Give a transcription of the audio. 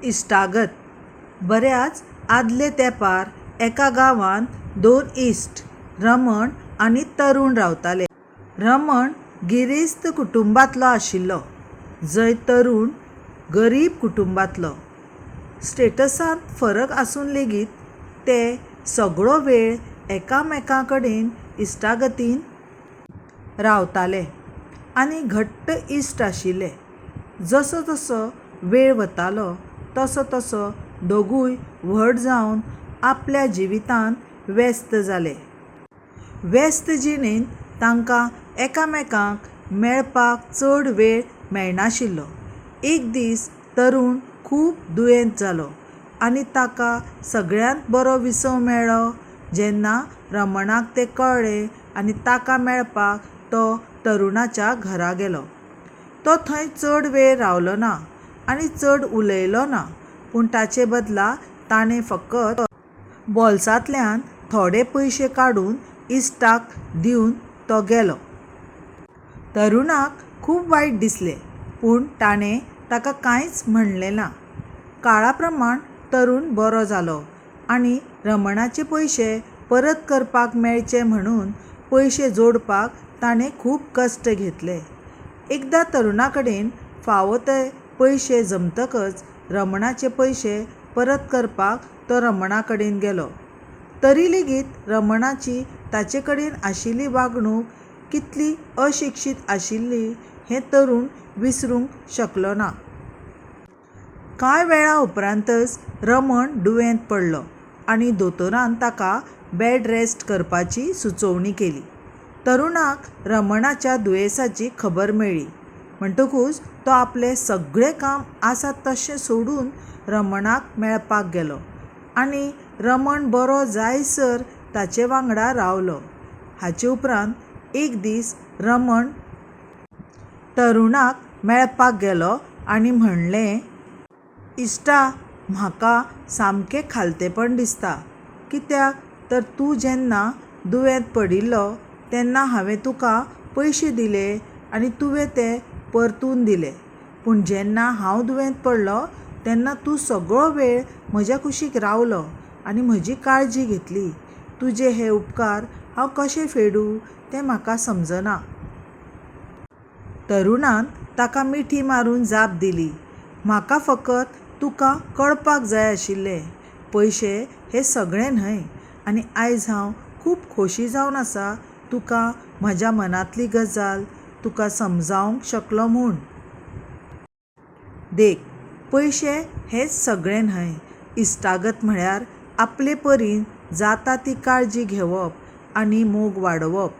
इश्टागत. बऱ्याच आदले तेंपार एका गांवांत दोन इश्ट रमण आनी तरुण रावताले. रमण गिरेस्त कुटुंबांतलो आशिल्लो, जंय तरुण गरीब कुटुंबांतलो. स्टेटसांत फरक आसून लेगीत ते सगळो वेळ एकामेकां कडेन इश्टागतीन रावताले आनी घट्ट इश्ट आशिल्ले. जसो जसो वेळ वतालो तसो तसो दोगूय व्हड जावन आपल्या जिवितांत व्यस्त जाले. व्यस्त जिणेंत तांकां एकामेकांक मेळपाक चड वेळ मेळनाशिल्लो. एक दीस तरुण खूब दुयेंत जालो आनी ताका सगळ्यांत बरो विसव मेळ्ळो जेन्ना रमणाक तें कळ्ळें आनी ताका मेळपाक तो तरुणाच्या घरा गेलो. तो थंय चड वेळ रावलो ना आनी चड उलयलो ना, पूण ताचे बदला ताणें फकत बोल्सांतल्यान थोडे पयशे काडून इश्टाक दिवन तो गेलो. तरुणाक खूब वायट दिसलें, पूण ताणें ताका कांयच म्हणलें ना. काळा प्रमाण तरुण बरो जालो आनी रमणाचे पयशे परत करपाक मेळचे म्हणून पयशे जोडपाक ताणें खूब कश्ट घेतले. एकदां तरुणा कडेन फावो ते पयशे जमतकच रमणाचे पयशे परत करपाक तो रमणा कडेन गेलो. तरी लेगीत रमणाची ताचे कडेन आशिल्ली वागणूक कितली अशिक्षीत आशिल्ली हें तरुण विसरूंक शकलो ना. कांय वेळा उपरांतच रमण दुयेंत पडलो आनी दोतोरान ताका बेड रेस्ट करपाची सुचोवणी केली. तरुणाक रमणाच्या दुयेंसाची खबर मेळ्ळी म्हणटकूच तो आपलें सगळें काम आसा तशें सोडून रमणाक मेळपाक गेलो आनी रमण बरो जायसर ताचे वांगडा रावलो. हाचे उपरांत एक दीस रमण तरुणाक मेळपाक गेलो आनी म्हणलें, इश्टा, म्हाका सामकें खालतेपण दिसता. कित्याक तर तूं जेन्ना दुयेंत पडिल्लो तेन्ना हांवें तुका पयशे दिले आनी तुवें ते परतून दिले. पूण जेन्ना हांव दुयेंत पडलों तेन्ना तूं सगळो वेळ म्हज्या कुशीक रावलो आनी म्हजी काळजी घेतली. तुजे हे उपकार हांव कशे फेडूं तें म्हाका समजना. तरुणान ताका मिठी मारून जाप दिली, म्हाका फकत तुका कळपाक जाय आशिल्लें, पयशे हें सगळें न्हय आनी आयज हांव खूब खोशी जावन आसा तुका म्हज्या मनांतली गजाल तुका समजावंक शकलों म्हूण. देख, पयशे हेंच सगळें न्हय. इश्टागत म्हळ्यार आपले परीन जाता ती काळजी घेवप आनी मोग वाडोवप.